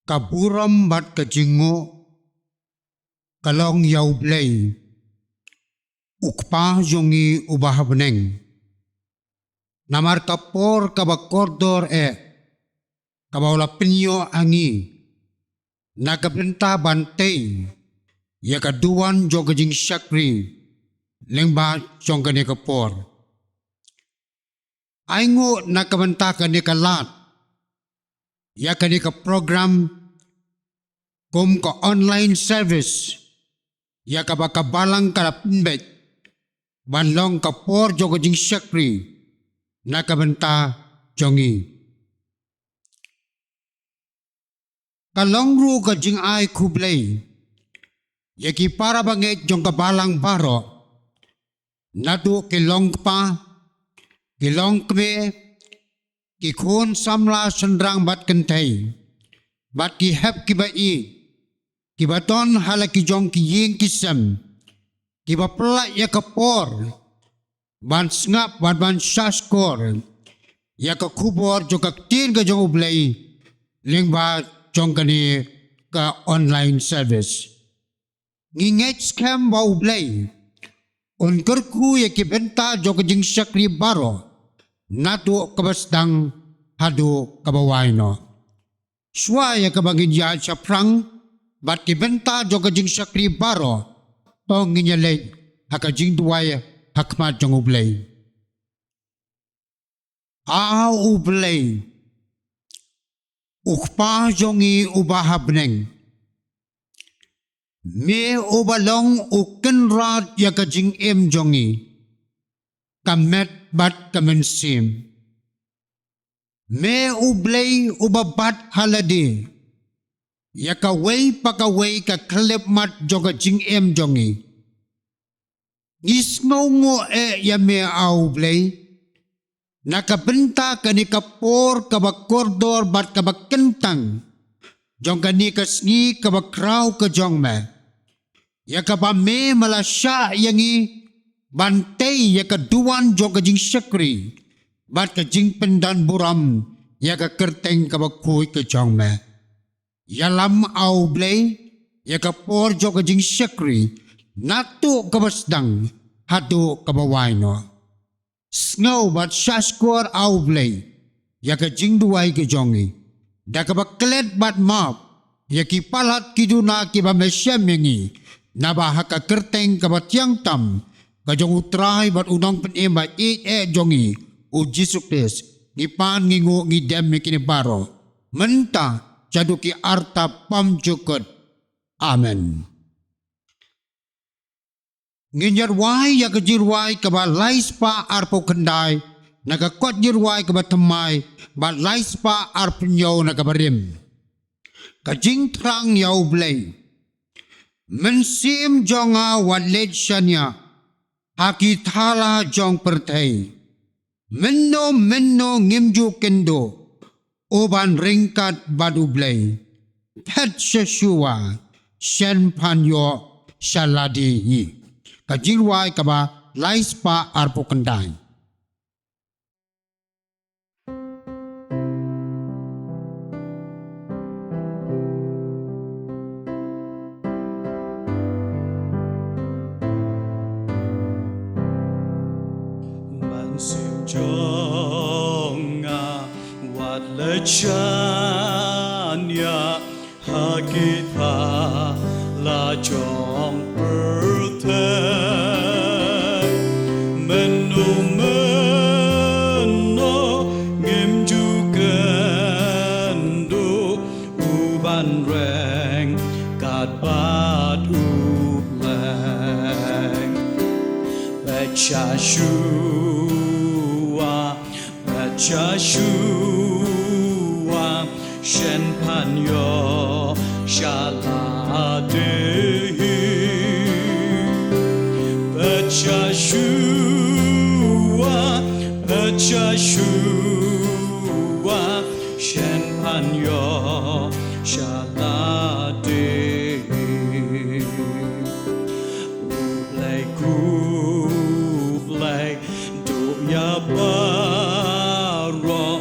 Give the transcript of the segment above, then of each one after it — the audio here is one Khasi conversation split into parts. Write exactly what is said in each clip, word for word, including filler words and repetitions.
Ka burom bad ka jingnguh ka long ïa U Blei, U Kpa jong ngi uba ha bneng. Namar ka por kaba kordor eh, kaba u la pynïoh ha ngi, na ka bynta ban tei ïa ka duwan jong ka jingshakri lyngba jong kane ka por. Ai nguh na ka bynta kane ka lad, ïa kane ka program, kum ka online service, ïa kaba ka balang ka la pynbeit ban long ka por jong ka jingshakri na ka bynta jong ngi. Ka long ruh ka jingai khublei ïa ki para bangeit jong ka balang baroh, naduh ki long kpa, ki long kmie, ki khun samla shynrang bad kynthei, bad ki hep kiba ïeit, kiba don ha la ki jong ki ïing ki sem, kiba pynlait ïa ka por ban sngap bad ban shahshkor ïa ka khubor jong ka ktien ka jong U Blei lyngba jong kane ka online service. Ngi ngeit skhem ba U Blei un kyrkhu ïa ki bynta jong ka jingshakri baroh, naduh kaba sdang haduh kaba wai noh. Shuwa ïa kaba ngin ïaid shaphrang bad ki bynta jong ka jingshakri baroh, to ngin ïaleit ha ka jingduwai ha khmat jong U Blei. A U Blei, U Kpa jong ngi uba ha bneng, me uba long u kynrad ïa ka jingim jong ngi, ka met bad ka mynsiem. Me U Blei uba bat ha lade ïa kawei pa kawei ka khyllipmat jong ka jingim jong ngi. Ngi sngewnguh eh ïa me, A U Blei, na ka bynta kane ka por kaba kordor bad kaba kyntang jong kane ka sngi kaba khraw ka jong me, ïa kaba me me la shah ïa ngi ban tei ïa ka duwan jong ka jingshakri bad ka jingpyndan burom ïa ka kyrteng kaba khuid ka jong me. Ïalam, A U Blei, ïa ka por jong ka jingshakri, naduh kaba sdang haduh kaba wai noh. Sngew bad shahshkor, A U Blei, ïa ka jingduwai ka jong ngi, da kaba klet bad map ïa ki palat ki duna kiba me shem ïa ngi, naba ha ka kyrteng kaba thiang tam ka jong U Trai bad U Nongpynim ba ïeit eh jong ngi, U Jisu Khrist, ngi pan, ngi nguh, ngi dem ïa kine baroh mynta, shaduh ki arta pamjukut. Amen. Ngin ïa rwai ïa ka jingrwai kaba lai spah arphew khyndai na ka kot jingrwai kaba thymmai, bad lai spah arphew hynñiew na kaba rim. Ka jingthrang ïa U Blei. Mynsiem jong nga wat leit shaniah ha ki thala jong pyrthei. Mynno mynno ngim ju kynduh u ban ryngkat bad U Blei. Phet sha shuwa, shen pan ïoh sha lade hi. Ka jingrwai kaba lai spah arphew khyndai. Mynsiem jong nga wat leit shaniah ha ki thala jong pyrthei. Mynno mynno ngim ju kynduh u ban ryngkat bad U Blei. Phet sha shuwa, phet sha shuwa, shen pan ïoh sha lade hi. Phet sha shuwa, phet sha shuwa, shen pan ïoh sha lade hi. U Blei khublei, duh ïa baroh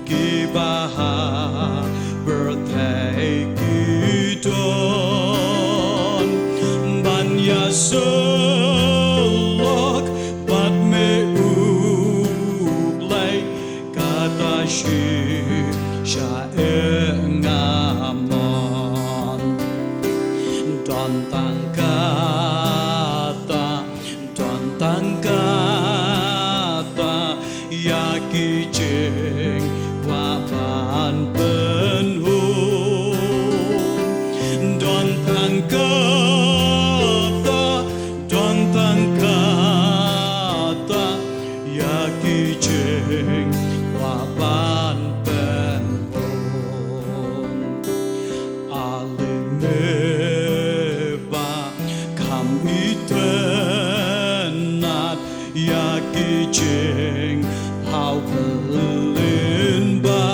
kiba ha pyrthei Shisha e nga mon. Don tang kata, don tang kata, ïa ki jingkwah ban pynhun. Don tang kata, don tang kata, ïa ki jingkwah ban pynhun. Ale me ba kham itynnad ïa ki jingthaw pynlin ba.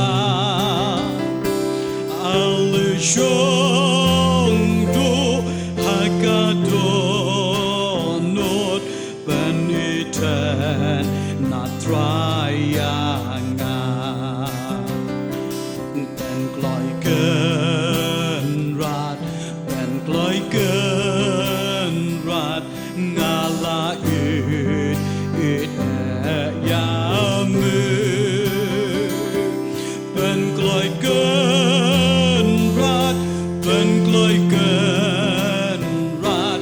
Ale shong duh ha ka dohnud, pynithuh na Trai ïa nga. Pynkloi Kynrad, pynkloi Kynrad, nga la ïeit, ïeit eh ïa me. Pynkloi Kynrad, pynkloi Kynrad,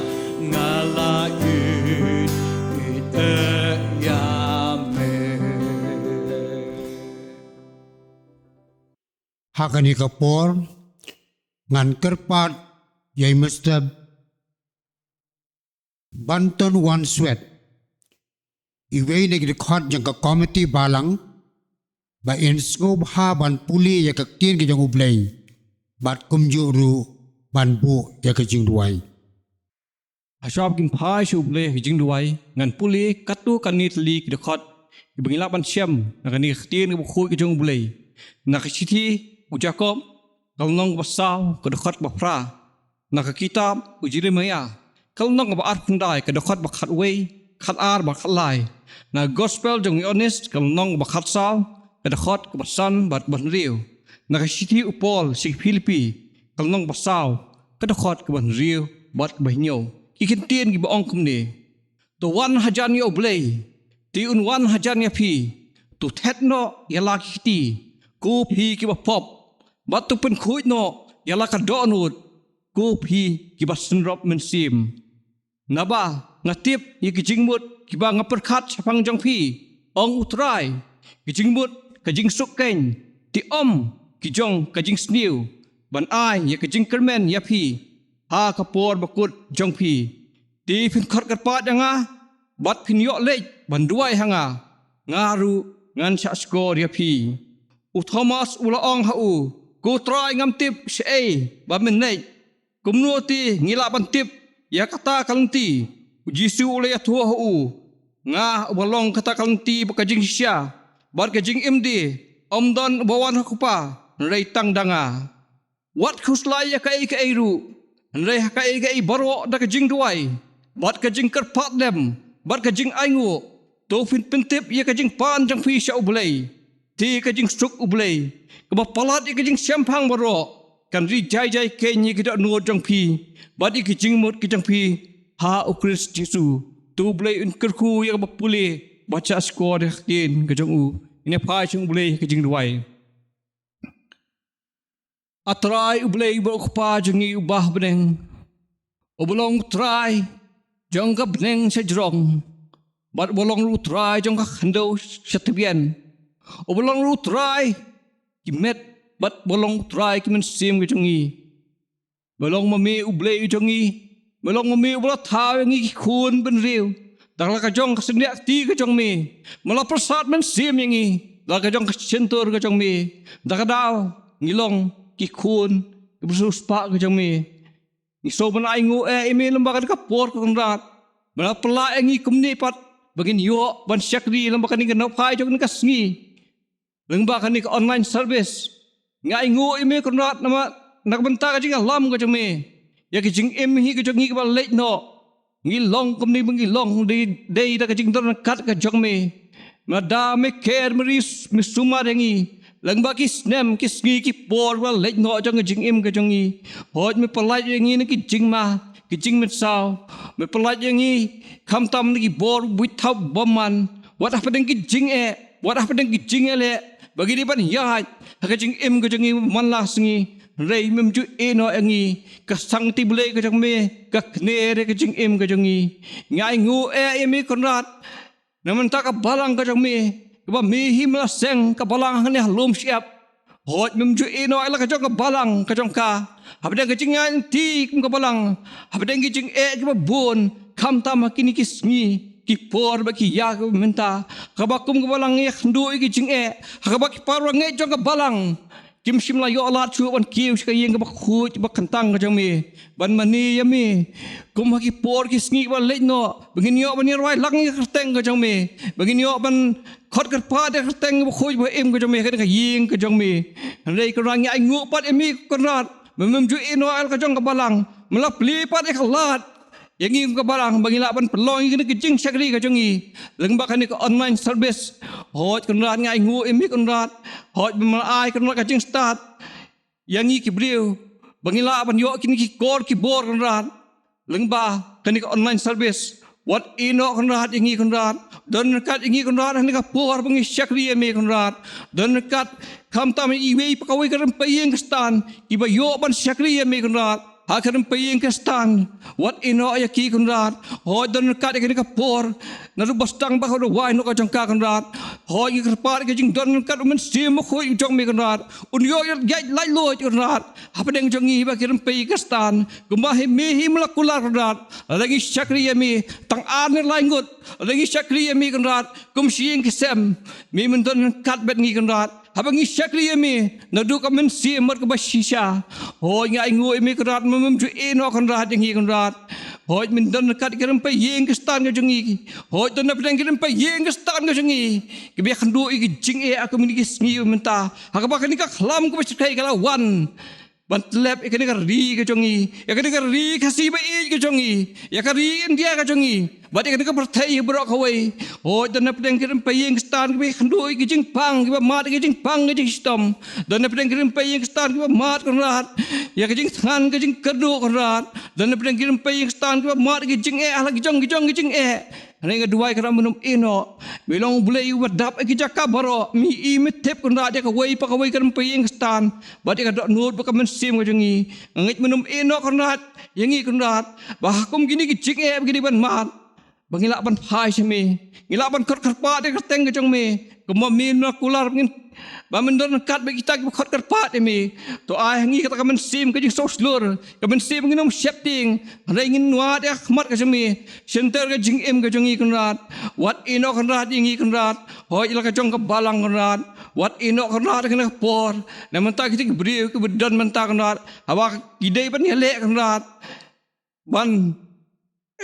nga la ïeit, ïeit eh ïa me. Ha kane ka por, ngan kyrpad ïa i Mister Banton Wanswet, iwei na ki dkhot jong ka komiti balang, ba in sngewbha ban pule ïa ka ktien ka jong U Blei, bad kumjuh ruh ban buh ïa ka jingduwai. Ha shwa ba ngin phai sha U Blei ha ka jingduwai, ngan pule katto katne tylli ki dkhot kiba ngi lah ban shem na kane ka ktien kaba khuid ka jong U Blei. Na ka shithi u Jakob, ka lynnong kaba saw, ka dkhot kaba phra. Na ka kitab u Jeremiah, ka lynnong kaba arphew khyndai, ka dkhot ba khatwei, khatar bad khatlai. Na ka gospel jong u Ïoannis, ka lynnong kaba khatsaw, ka dkhot kaba san bad kaba hynriew. Na ka shithi u Paul sha ki Philippi, ka lynnong ba saw, ka dkhot kaba hynriew bad kaba hynñiew. Ki kyntien kiba ong kumne: To wan hajan ïa U Blei, te un wan hajan ïa phi. To thet noh ïa la ki kti, ko phi kiba pop, bad to pynkhuid noh ïa la ka dohnud, ko phi kiba synrop mynsiem. Naba nga tip ïa ki jingmut kiba nga pyrkhat shaphang jong phi, ong U Trai, ki jingmut ka jingsuk keiñ, te ym ki jong ka jingsniew, ban ai ïa ka jingkyrmen ïa phi ha ka por bakut jong phi. Te phin khot kyrpad ïa nga, bad phin ïoh leit ban duwai ha nga, nga ruh ngan shahshkor ïa phi. U Thomas u la ong ha u, Ko Trai, ngam tip shaei ba men leit, kumno te ngi lah ban tip ïa kata ka lynti? U Jisu u la ïathuh ha u, Nga uba long kata ka lynti bad ka jingshisha bad ka jingim de, ym don uba wan ha U Kpa hynrei tang da nga. Wat khuslai ïa kaei kaei ruh, hynrei ha kaei kaei baroh da ka jingduwai bad ka jingkyrpad lem bad ka jingainguh, to phin pyntip ïa ka jingpan jong phi sha U Blei. Te ka jingsuk U Blei, kaba palat ïa ka jingshemphang baroh, kan ri jai jai keiñ ïa ki dohnud jong phi bad ïa ki jingmut ki jong phi ha U Khrist Jisu. To U Blei un kyrkhu ïa kaba pule bad shahshkor ïa ka ktien ka jong u. Ngin ïa phai sha U Blei ha ka jingduwai. A Trai U Blei bad U Kpa jong ngi uba ha bneng, uba long U Trai jong ka bneng sha jrong, bad uba long ruh U Trai jong ka khyndew sha tbian, uba long ruh U Trai ki met, bad uba long U Trai ki mynsiem ki jong ngi. Me long ma me U Blei u jong ngi. Me long ma me uba la thaw ïa ngi ki khun bynriew da la ka jong ka syndiah kti ka jong me. Me la pyrsad mynsiem ïa ngi da la ka jong ka shyntur ka jong me. Da ka daw ngi long ki khun kiba riewspah ka jong me. Ngi sngewbha ban ainguh ïa me lyngba kane ka por, ko Kynrad. Me la pynlah ïa ngi kumne pat ba ngin ïoh ban shakri lyngba kane ka nongphai jong kane ka sngi. Lyngba kane ka online service, nga ainguh ïa me, ko Kynrad, namar na ka bynta ka jingïalam ka jong me ïa ka jingim hi ka jong ngi kaba leit noh. Ngi long kumne ba ngi long dei, dei da ka jingdon ryngkat ka jong me. Namar da me ker, me ri, me sumar ïa ngi lyngba ki snem, ki sngi, ki por ba leit noh jong ka jingim ka jong ngi. Hooid, me pyllait ïa ngi na ki jingma, ki jingmynsaw. Me pyllait ïa ngi khamtam na ki bor buit thaw bymman, wat hapdeng ki jingeh, wat hapdeng ki jingïaleh, ba ngi dei ban ïaid ha ka jingim ka jong ngi man la sngi. Hynrei mem ju ïehnoh ïa ngi, ka Sangti Blei ka jong me ka kner ïa ka jingim ka jong ngi. Nga ainguh eh ïa me Kynrad, na mynta ka balang ka jong me, kaba me hi me la seng ka balang hangne ha Lumshyiap. Hooid, mem ju ïehnoh ïa la ka jong ka balang ka jong ka. Hapdeng ka jingïaid lynti kum ka balang, hapdeng ki jingeh kiba bun, khamtam ha kine ki sngi, ki por bad ki ïa kiba mynta, kaba kum ka balang ïakynduh ïa ki jingeh, ha kaba ki parabangeit jong ka balang kim shym la ïoh lad shuh ban kiew sha ka ïing kaba khuid ba kyntang ka jong me, ban mane ïa me. Kum ha ki por ki sngi ba leit noh, ba ngin ïoh ban ïarwai lang ïa ka kyrteng ka jong me, ba ngin ïoh ban khot kyrpad ïa ka kyrteng ba khuid ba im ka jong me ha kane ka ïing ka jong me. Hynrei Kynrad, ngi ainguh pat ïa me Kynrad, ba mem ju ïehnoh ïa la ka jong ka balang, me la plie pat ïa ka lad ïa ngi kum ka balang ba ngi lah ban pynlong ïa kane ka jingshakri ka jong ngi lyngba kane ka online service. Hooid Kynrad, nga ainguh ïa me Kynrad, hooid ba me la ai Kynrad ka jingstad ïa ngi ki briew ba ngi lah ban ïoh kine ki kor ki bor Kynrad, lyngba kane ka online service. Wat ïehnoh Kynrad ïa ngi Kynrad, don ryngkat ïa ngi Kynrad ha kane ka por ba ngi shakri ïa me Kynrad. Don ryngkat khamtam iwei pa kawei ka rympei ïing ka Stan kiba ïoh ban shakri ïa me Kynrad ha ka rympei ïing ka Stan. Wat ïehnoh ïa ki Kynrad. Hooid, don ryngkat ïa kane ka por, naduh ba sdang ba ka dawai noh ka jong ka Kynrad. Hooid, ngi kyrpad ïa ka jingdon ryngkat u Mynsiem Bakhuid u jong me Kynrad, un ïoh ïaid laitluid Kynrad hapdeng jong ngi bad ki rympei ka Stan. Kumba hi me hi me la kular Kynrad, lada ngi shakri ïa me tang ar ne lai ngut, lada ngi shakri ïa me Kynrad kum shi ïing ki sem, me men don ryngkat bad ngi Kynrad. Haba ngi shakri ïa me naduh ka mynsiem bad kaba shisha. Hooid, nga ainguh ïa me Kynrad, mem ju ïehnoh Kynrad ïa ngi Kynrad. Hooid, men don ryngkat ki rympei ïing ka Stan ka jong ngi. Hooid, don hapdeng ki rympei ïing ka Stan ka jong ngi kiba ïakynduh ïa ki jingeh ha kine ki sngi ba mynta, ha kaba kane ka khlam kaba shyrkhei ka la wan ban tlep ïa kane ka ri ka jong ngi, ïa kane ka ri Khasi ba ïeit ka jong ngi, ïa ka ri India ka jong ngi, bad ïa kane ka pyrthei baroh kawei. Hooid, don hapdeng ki rympei ïing ki Stan kiba ïakynduh ïa ki jingpang, kiba mad ïa ki jingpang ki jingshitom. Don hapdeng ki rympei ïing ki Stan kiba mad Kynrad ïa ka jingthngan ka jingkyrduh Kynrad. Don hapdeng ki rympei ïing ki Stan kiba mad ïa ki jingeh ha la ki jong ki jong ki jingeh. Hynrei nga duwai Kynrad, men ym ïehnoh. Me long U Blei uba dap ïa ki jaka baroh, me i me tip Kynrad ïa kawei pa kawei ka rympei ïing ki Stan bad ïa ka dohnud bad ka mynsiem ka jong ngi. Nga ngeit men ym ïehnoh Kynrad ïa ngi Kynrad, ba ha kum kine ki jingeh ba ki dei ban mad, ba ngi lah ban phai sha me, ngi lah ban khot kyrpad ïa ka kyrteng ka jong me. Kumba me me la kular ba ngin, ba men don ryngkat bad kita kiba khot kyrpad ïa me. To ai ha ngi kata ka mynsiem ka jingsngewshlur, ka mynsiem ngin ym sheptieng, hynrei ngin wad ïa ka khmat ka jong me shyntur ka jingim ka jong ngi Kynrad. Wat ïehnoh Kynrad ïa ngi Kynrad, hooid ïa la ka jong ka balang Kynrad. Wat ïehnoh Kynrad ha kane ka por, na mynta kita ki briew kiba don mynta Kynrad, haba ki dei ban ïaleh Kynrad, ban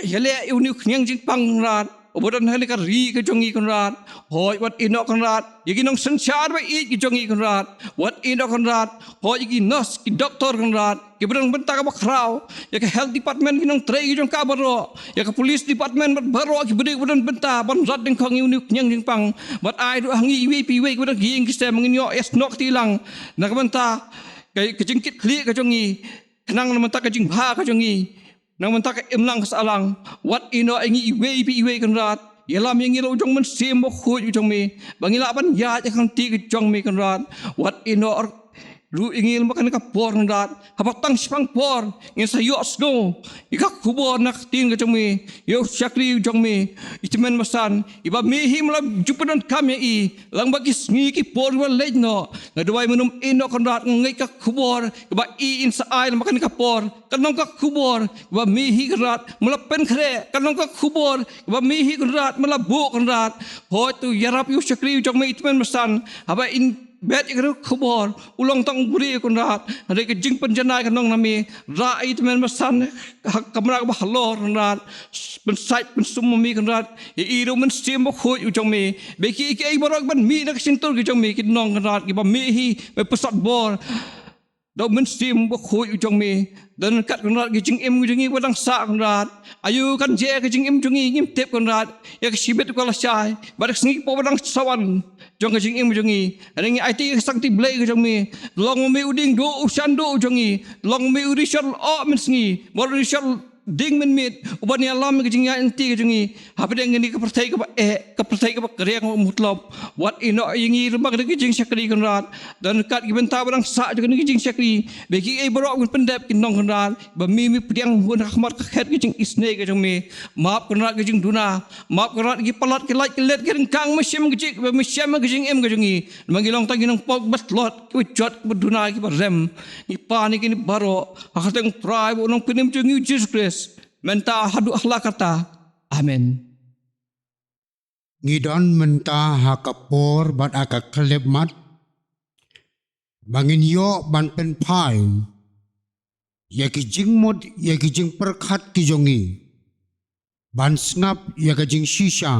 ïaleh ïa une u khñiang jingpang Kynrad, uba don ha kane ka ri ka jong ngi Kynrad. Hooid, wat ïehnoh Kynrad ïa ki nongsynshar ba ïeit ki jong ngi Kynrad. Wat ïehnoh Kynrad, hooid, ïa ki nurse, ki doktor Kynrad, kiba don bynta kaba khraw, ïa ka health department, ki nongtrei ki jong ka baroh, ïa ka police department bad baroh ki briew kiba don bynta ban rat dyngkhong ïa une u khñiang jingpang. Bad ai ruh ha ngi iwei pa iwei kiba don ki ïing ki sem, ngin ïoh ïasnoh kti lang na ka bynta ka, ka jingkitkhlieh ka jong ngi, khnang na bynta ka jingbha ka jong ngi, na bynta ka imlang ka sahlang. Wat ïehnoh ïa ngi iwei pa iwei Kynrad. Ïalam ïa ngi la u jong u Mynsiem Bakhuid u jong me, ba ngi lah ban ïaid ha ka lynti ka jong me Kynrad. Wat ïehnoh ruh ïa ngi lyngba kane ka por Kynrad, haba tang shiphang por ngin sa ïohsngew ïa ka khubor na ka ktien ka jong me, ïa u shakri u jong me, i Tymmen Basan, iba me hi me la ju pyndonkam ïa i lyngba ki sngi ki por kiba leit noh. Nga duwai men ym ïehnoh Kynrad, nga ngeit ka khubor kaba i in sa ai lyngba kane ka por kan long ka khubor kaba me hi Kynrad me la pynkhreh, kan long ka khubor kaba me hi Kynrad me la buh Kynrad. Hooid, to ïarap ïa u shakri u jong me i Tymmen Basan, haba in bet ïa ka khubor, u long tang u briew Kynrad, hynrei ka jingpynjanai kan long na me. Rah ïa i Tymmen Basan ha ka kamra kaba halor Kynrad, pynsait pynsum ma me Kynrad, ïa i da u Mynsiem Bakhuid u jong me, ba kiei kiei baroh kiban mih na ka shyntur ka jong me kin long Kynrad kiba me hi me pynsot bor da u Mynsiem Bakhuid u jong me. Don ryngkat Kynrad ki jingim ki jong ngi ba dang sah Kynrad, aïu kan jia ka jingim jong ngi ngim tip Kynrad, ïa ka shibit ka lashai bad ka sngi ka por ba dang sa wan jong ka jingim jong ngi. Hynrei ngi aiti ïa ka Sangti Blei ka jong me, long ma me u diengduh u shanduh u jong ngi, long ma me u rishot lyoh mynsngi bad u rishot ding mynmiet, uban ïalam ka jingïaid lynti ka jong ngi hapdeng kane ka pyrthei kaba eh, ka pyrthei kaba kren kaba mutlop. Wat ïehnoh ïa ngi lyngba kane ka jingshakri Kynrad, don kat ki bynta ba dang sah jong kane ka jingshakri, ba kiei baroh kin pyndep ki nong Kynrad, ba me, me pdiang bun ha khmat ka khet ka jingisynei ka jong me. Map Kynrad ka jingduna, map Kynrad ki palat ki lait ki let ki ryngkang, me shem ka jing, me shem ka jingim ka jong ngi. Namar ngi long tang ki nongpop ba tlot, kiba jot, kiba duna, kiba rem. Ngi pan ïa kine baroh ha kyrteng U Trai bad U Nongpynim jong ngi U Jisu Khrist, mynta haduh hala karta. Amen. Ngi don mynta ha ka por bad ha ka khyllipmat ba ngin ïoh ban pynphai ïa ki jingmut, ïa ki jingpyrkhat ki jong ngi, ban sngap ïa ka jingshisha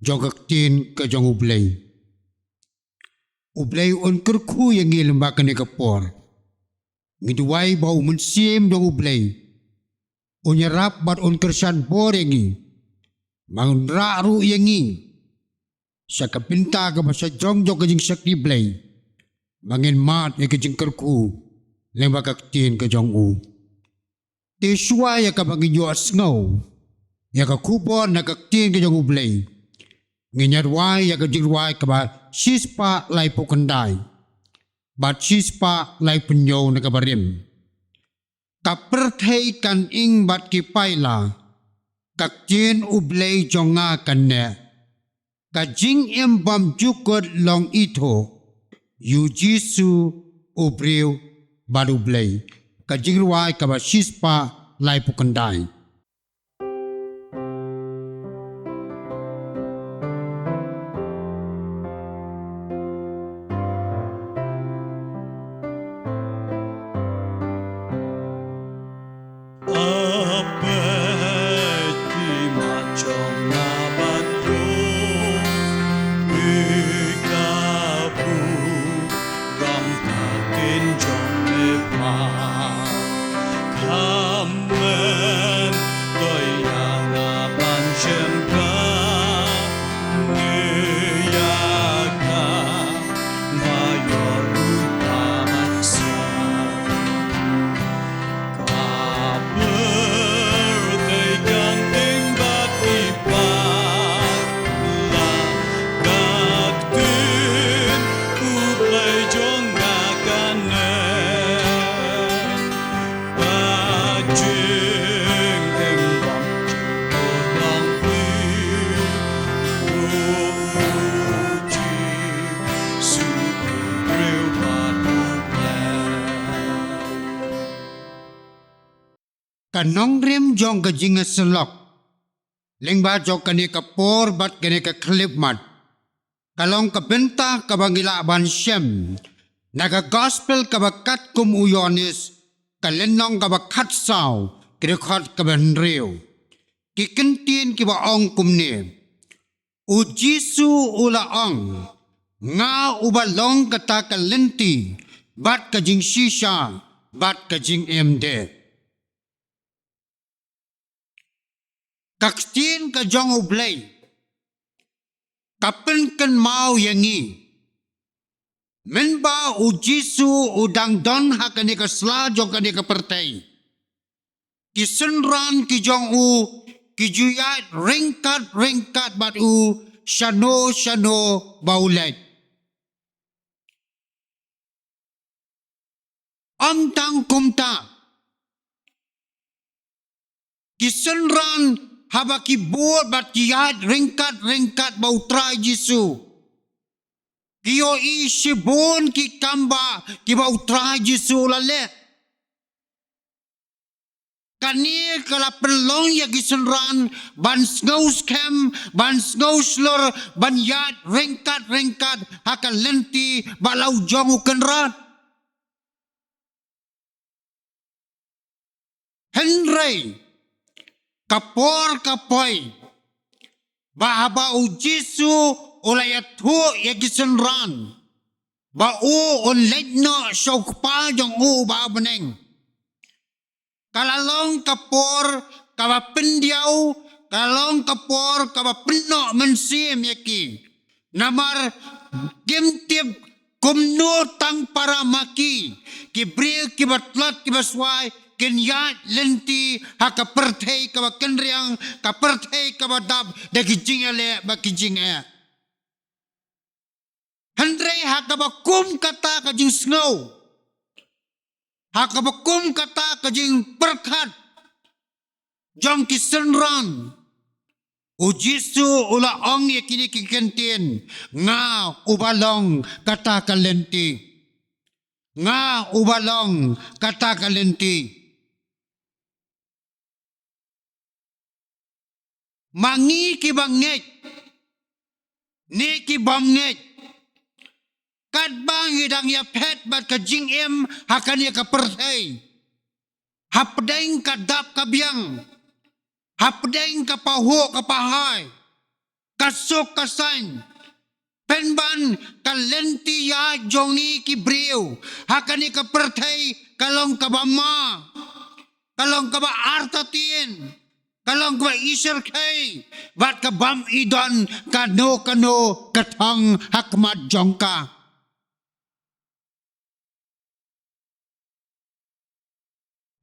jong ka ktien ka jong U Blei. U Blei un kyrkhu ïa ngi lyngba kane ka por. Ngi duwai ba U Mynsiem jong U Blei un ïarap bad un kyrshan bor ïa ngi, ba un rah ruh ïa ngi sha ka bynta kaba sha jong jong ka jingshakri Blei, ba ngin mad ïa ka jingkyrkhu lyngba ka ktien ka jong U. Te shuwa ïa kaba ngin ïohsngew ïa ka khubor na ka ktien ka jong U Blei, ngin ïa rwai ïa ka jingrwai kaba shispah laiphew khyndai bad shispah laiphew hynñiew na kaba rim. Ka pyrthei kan ing bad ki paila, ka ktien U Blei jong nga kan neh. Ka jingim bymjukut long ithuh ïa U Jisu, U Briew bad U Blei. Ka jingrwai kaba shispah laiphew khyndai. Ka nongrim jong ka jingïasyllok lyngba jong kane ka por bad kane ka khyllipmat, ka long ka bynta kaba ngi lah ban shem na ka gospel kaba katkum u Ïoannis, ka lynnong kaba khatsaw, ki dkhot kaba hynriew. Ki kyntien kiba ong kumne: U Jisu u la ong, nga uba long kata ka lynti, bad ka jingshisha, bad ka jingim de. Ka ktien ka jong U Blei ka pynkynmaw ïa ngi. Mynba u Jisu u dang don ha kane ka sla jong kane ka pyrthei, ki synran ki jong u ki ju ïaid ryngkat ryngkat bad u shano shano ba u leit. Ym tang kumta, ki synran haba ki bud bad ki ïaid ryngkat ryngkat bad u Trai Jisu, ki ïohi shibun ki kam ba kiba u Trai Jisu u la leh. Kane ka la pynlong ïa ki synran ban sngew skhem, ban sngew shlur, ban ïaid ryngkat ryngkat ha ka lynti ba la u jong u Kynrad. Hynrei ka por ka poi ba haba u Jisu u la ïathuh ïa ki synran ba u un leit noh sha u Kpa jong u uba ha bneng, ka la long ka por kaba pyndiaw, ka la long ka por kaba pynnoh mynsiem ïa ki. Namar kim tip kumno tang para ma ki, ki briew kiba tlot kiba swai, kin ïaid lynti ha ka pyrthei kaba kynriang, ka pyrthei kaba dap da ki jingïaleh bad ki jingeh. Hynrei ha kaba kum kata ka jingsngew, ha kaba kum kata ka jingpyrkhat jong ki synran, u Jisu u la ong ïa kine ki kyntien: Nga uba long kata ka lynti. Nga uba long kata ka lynti. Ma ngi kiba ngeit ne ki bym ngeit, katba ngi dang ïaphet bad ka jingim ha kane ka pyrthei, hapdeng ka dap ka biang, hapdeng ka pahuh ka pahai, ka suk ka saiñ, pynban ka lynti ïaid jong ngi ki briew ha kane ka pyrthei ka long kaba ma, ka long kaba artatien, ka long kaba isyrkhei, bad ka bym i don kano kano ka thong ha khmat jong ka.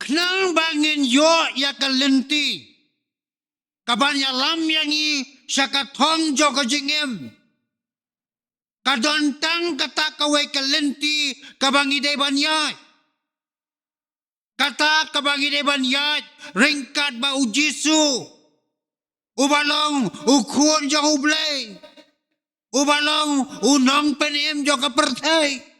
Khnang ba ngin ïoh ïa ka lynti kaban ïalam ïa ngi sha ka thong jong ka jingim, ka don tang kata kawei ka lynti kaba ngi dei ban ïaid. Kata kaba ngi dei ban ïaid ryngkat bad u Jisu, uba long u Khun jong U Blei, uba long u Nongpynim jong ka pyrthei.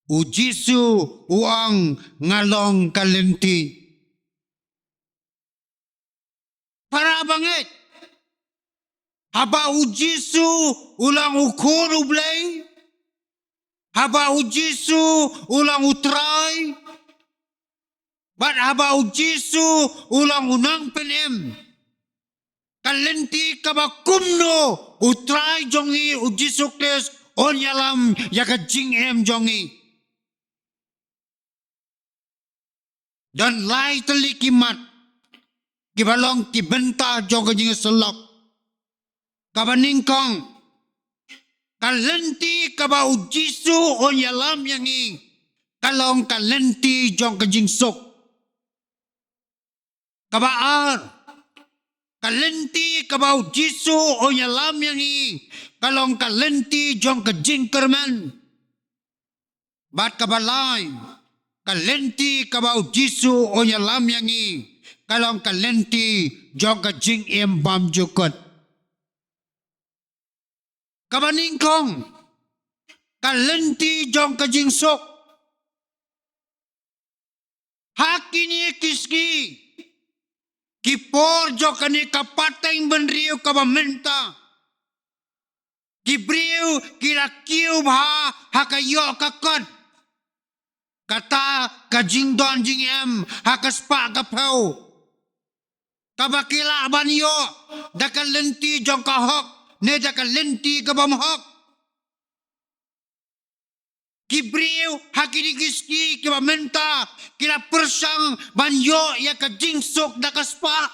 U Jisu u ong: Nga long ka lynti. Para bangeit, haba u Jisu u long u Khun U Blei, haba u Jisu u long u Trai, bad haba u Jisu u long u Nongpynim, ka lynti kaba kumno u Trai jong ngi u Jisu Khrist un ïalam ïa ka jingim jong ngi? Don lai tylli ki mat kiba long ki bynta jong ka jingïasyllok. Kaba nyngkong, ka lynti kaba u Jisu un ïalam ïa ngi ka long ka lynti jong ka jingsuk. Kaba ar, ka lynti kaba u Jisu un ïalam ïa ngi ka long ka lynti jong ka jingkyrmen. Bad kaba lai, ka lynti kaba u Jisu un ïalam ïa ngi ka long ka lynti jong ka jingim bymjukut. Kaba nyngkong, ka lynti jong ka jingsuk. Ha kine ki sngi, ki por jong kane ka pateng bynriew kaba mynta, ki briew ki la kiew bha ha ka ïoh ka kot. Kata ka jingdon jingem ha ka spah ka phew, kaba ki lah ban ïoh da ka lynti jong ka hok ne da ka lynti ka bym hok. Ki briew ha kine ki sngi kiba mynta ki la pyrshang ban ïoh ïa ka jingsuk da ka spah.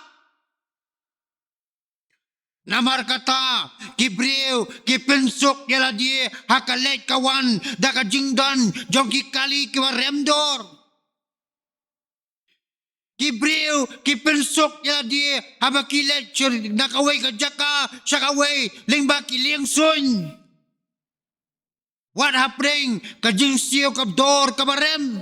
Namar kata, ki briew ki pynsuk ïa lade ha ka leit ka wan da ka jingdon jong ki kali kiba rem dor. Ki briew ki pynsuk ïa lade haba ki leit sha kawei ka jaka sha kawei lyngba ki lieng suiñ. Wat hapdeng ka jingsiew ka dor kaba rem.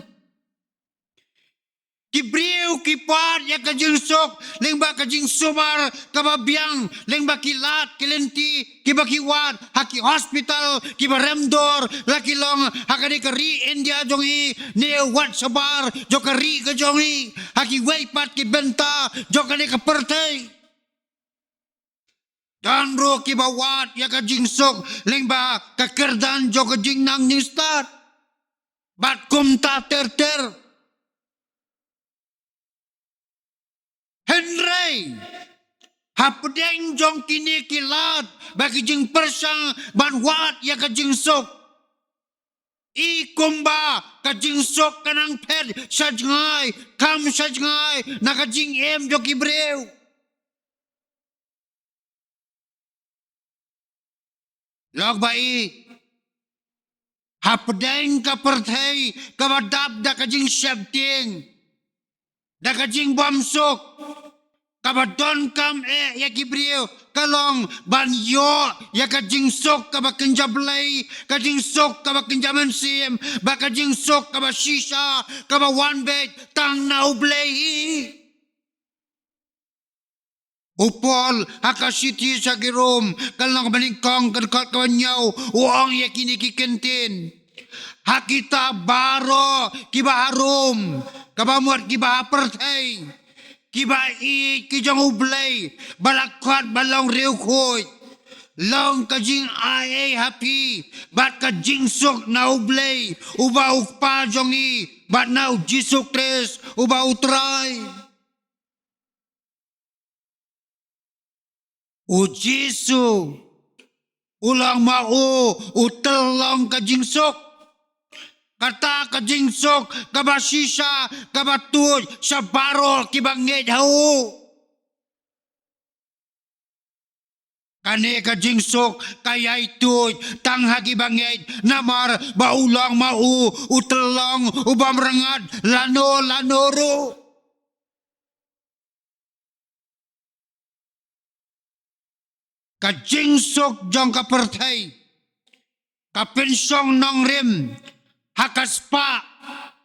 Ki briew ki pait ïa ka jingsuk lyngba ka jingsumar kaba biang, lyngba ki lad ki lynti kiba ki wad ha ki hospital kiba rem dor, la ki long ha kane ka ri India jong ngi ne wat shabar jong ka ri ka jong ngi, ha kiwei pat ki bynta jong kane ka pyrthei. Don ruh kiba wad ïa ka jingsuk lyngba ka kyrdan jong ka jingnang jingstad bad kumta ter ter. Hynrei hapdeng jong kine ki lad bad ki jingpyrshang ban wad ïa ka jingsuk, i kumba ka jingsuk ka nang phet sha jngai, kham sha jngai na ka jingim jong ki briew. Lok ba i, Hapdeng ka pyrthei kaba dap da ka jingsheptieng, da ka jingbymsuk, kaba donkam eh ïa ki briew, ka long ban ïoh ïa ka jingsuk kaba kynja Blei, ka jingsuk kaba kynja mynsiem, bad ka jingsuk kaba shisha, kaba wan beit tang na U Blei hi. U Paul ha ka shithi sha ki Rom, ka lynnong ba nyngkong, ka dkhot kaba hynñiew, u ong ïa kine ki kyntien. Ha kita baroh kiba ha Rom, kaba mut kiba ha pyrthei, kiba ïeit ki jong U Blei, ba la khot ban long riewkhuid, long ka jingai ei ha phi bad ka jingsuk na U Blei, uba U Kpa jong ngi, bad na U Jisu Khrist, uba U Trai. U Jisu u long ma u, u tyllong ka jingsuk. Kata ka jingsuk kaba shisha, kaba tuid sha baroh kiba ngeit ha u. Kane ka jingsuk ka ïai tuid tang ha kiba ngeit, namar ba u long ma u, u tyllong, u bym rngat lano lano ruh. Ka jingsuk jong ka pyrthei ka pynshong nongrim ha ka spah,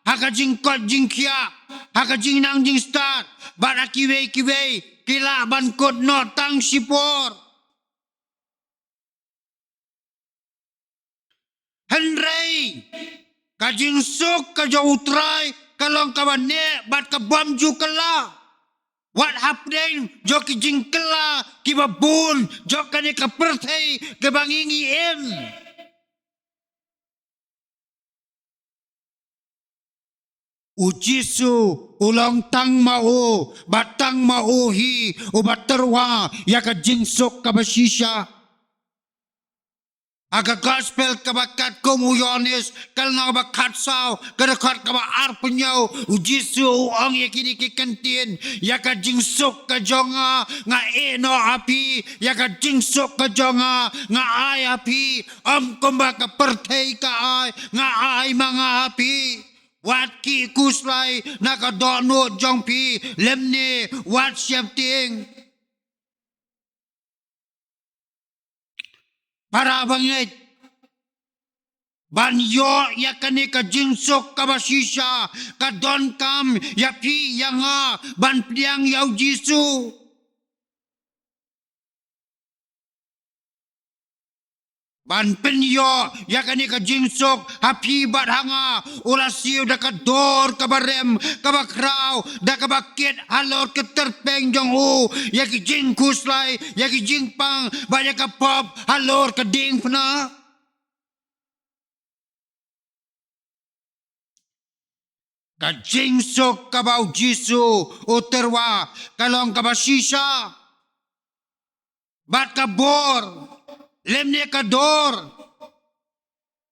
ha ka jingkoit jingkhiah, ha ka jingnang jingstad, bad ha kiwei kiwei ki lah ban kut noh tang shipor. Hynrei ka jingsuk ka jong U Trai ka long kaba neh bad ka bym ju kylla, wat hapdeng jong ki jingkylla kiba bun jong kane ka pyrthei kaba ngi ngi im. U Jisu u long tang ma u, bad tang ma u hi uba tyrwa ïa ka jingsuk kaba shisha. Ha ka Gospel kaba katkum u Ïoannis, ka lynnong ba khatsaw, ka dkhot kaba arphew hynñiew, u Jisu u ong ïa kine ki kyntien: Ïa ka jingsuk ka jong nga nga ai noh ha phi, ïa ka jingsuk ka jong nga nga ai ha phi, ym kumba ka pyrthei ka ai, nga ai ma nga ha phi. Wat khuslai na ka dohnud jong phi, lymne wat sheptieng. Para bangeit, ban ïoh ïa kane ka jingsuk kaba shisha, ka donkam ïa phi ïa nga ban pdiang ïa u Jisu. Ban pynïoh ïa kane ka jingsuk ha phi bad ha nga, u la siew da ka dur kaba rem, kaba khraw, da kaba kit halor ka tyrpeng jong u ïa ki jingkhuslai, ïa ki jingpang, bad ïa ka pop halor ka diengphna. Ka jingsuk kaba u Jisu u tyrwa ka long kaba shisha. Bad ka bor, lymne ka dur,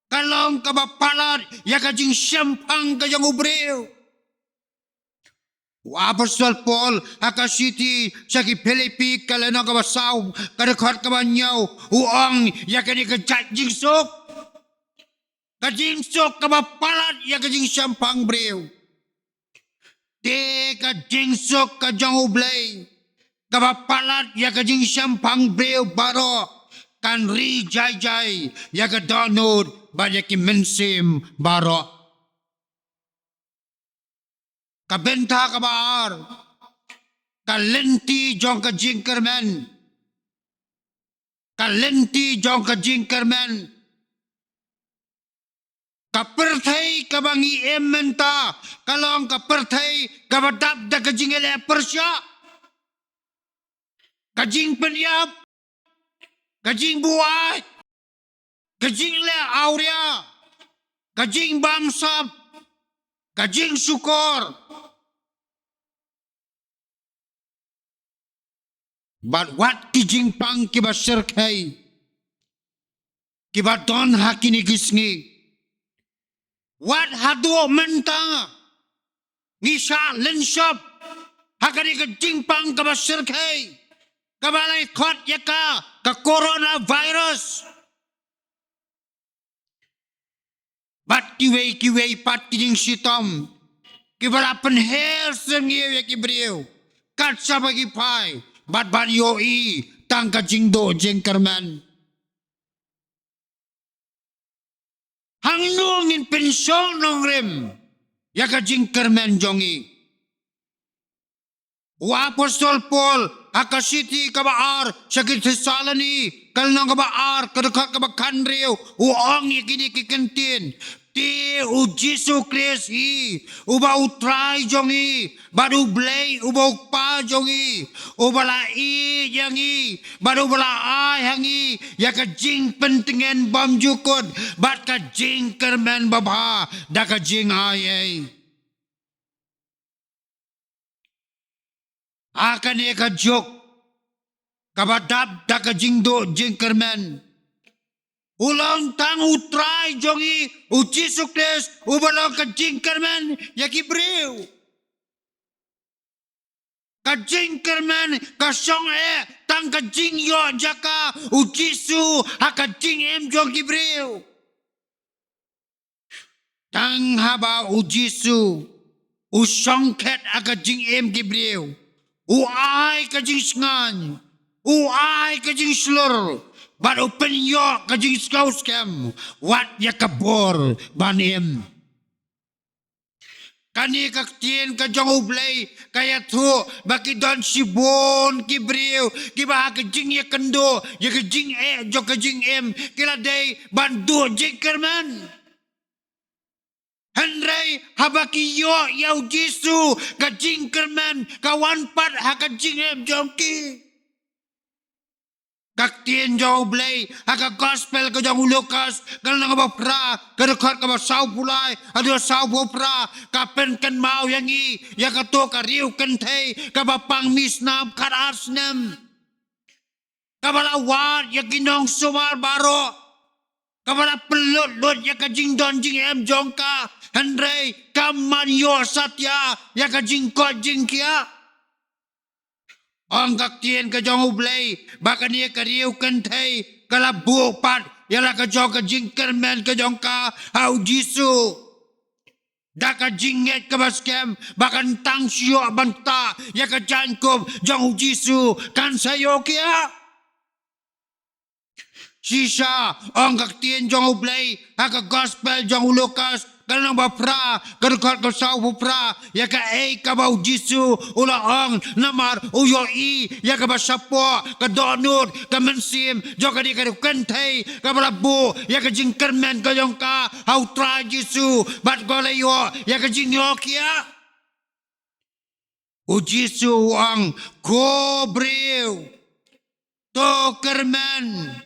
ka long kaba palat ïa ka jingshemphang ka jong u briew. U Apostol Paul ha ka shithi sha ki Philippi, ka lynnong kaba saw, ka dkhot kaba hynñiew, u ong ïa kane ka jait jingsuk, ka jingsuk kaba palat ïa ka jingshemphang briew. Te ka jingsuk ka jong U Blei, kaba palat ïa ka jingshemphang briew baroh, kan ri jai jai ïa ka dohnud bad ïa ki mynsiem baroh. Ka bynta kaba ar, ka lynti jong ka jingkyrmen. Ka lynti jong ka jingkyrmen. Ka pyrthei kaba ngi im mynta ka long ka pyrthei kaba dap da ka jingïaleh pyrshah, ka jingpynïap, ka jingbuaid, ka jingleh awria, ka jingbamsap, ka jingshukor, bad wat ki jingpang kiba shyrkhei kiba don ha kine ki sngi. Wat haduh mynta ngi shah lynshop ha kane ka jingpang kaba shyrkhei, kaba la khot ïa ka ka coronavirus. bad kiwei kiwei pat ki jingshitom, kiba la pynher syrngiew ïa ki briew kat shaba ki phai, bad ban ïohi tang ka jingduh jingkyrmen. Hangno ngin pynshong nongrim ïa ka jingkyrmen jong ngi? U apostol Paul ha ka shithi kaba ar sha ki Thessaloni, ka lynnong kaba ar, ka dkhot kaba khathynriew, u ong ïa kine ki kyntien: Te U Jisu Khrist hi, uba U Trai jong ngi, bad U Blei uba U Kpa jong ngi, uba la ïeit ïa ngi, bad uba la ai ha ngi ïa ka jingpyntngen bymjukut bad ka jingkyrmen babha da ka jingai ei. Ha kane ka juk kaba dap da ka jingduh jingkyrmen, u long tang U Trai jong ngi, U Jisu Khrist, uba long ka jingkyrmen ïa ki briew. Ka jingkyrmen ka shong eh tang ka jingïoh jaka U Jisu ha ka jingim jong ki briew. Tang haba U Jisu u shongkhet ha ka jingim ki briew, u ai ka jingsngain, u ai ka jingshlur, bad u pynïoh ka jingsngewskhem wat ïa ka bor ban im. Kane ka ktien ka jong U Blei ka ïathuh ba ki don shibun ki briew kiba ha ka jingïakynduh ïa ka jingeh jong ka jingim ki la dei ban duh jingkyrmen. Hynrei haba ki ïoh ïa U Jisu, ka jingkyrmen ka wan pat ha ka jingim jong ki. Ka ktien jong U Blei ha ka gospel ka jong u Lukas, ka lynnong kaba phra, ka dkhot kaba sawphew lai haduh sawphew phra, ka pynkynmaw ïa ngi ïa kato ka riewkynthei kaba pang misnam khatar snem, kaba la wad ïa ki nongsumar baroh, kaba la pynlut lut ïa ka jingdon jingem jong ka, hynrei kam man ïoh satia ïa ka jingkoit jingkhiah. Ong ka ktien ka jong U Blei ba kane ka riewkynthei ka la buh pat ïa la ka jong ka jingkyrmen ka jong ka ha U Jisu, da ka jingngeit kaba skhem ba kan tang shu ïoh ban ktah ïa ka jaiñkup jong U Jisu, kan sa ïoh khiah. Shisha, ong ka ktien jong U Blei ha ka gospel jong u Lukas, ka lynnong ba phra, ka dkhot ka sawphew phra, ïa kaei kaba U Jisu u la ong, namar u ïohi ïa kaba shapoh ka dohnud ka mynsiem jong kane ka riewkynthei kaba la buh ïa ka jingkyrmen ka jong ka ha U Trai Jisu, bad ka la ïoh ïa ka jingïoh khiah. U Jisu u ong, ko briew, to kyrmen,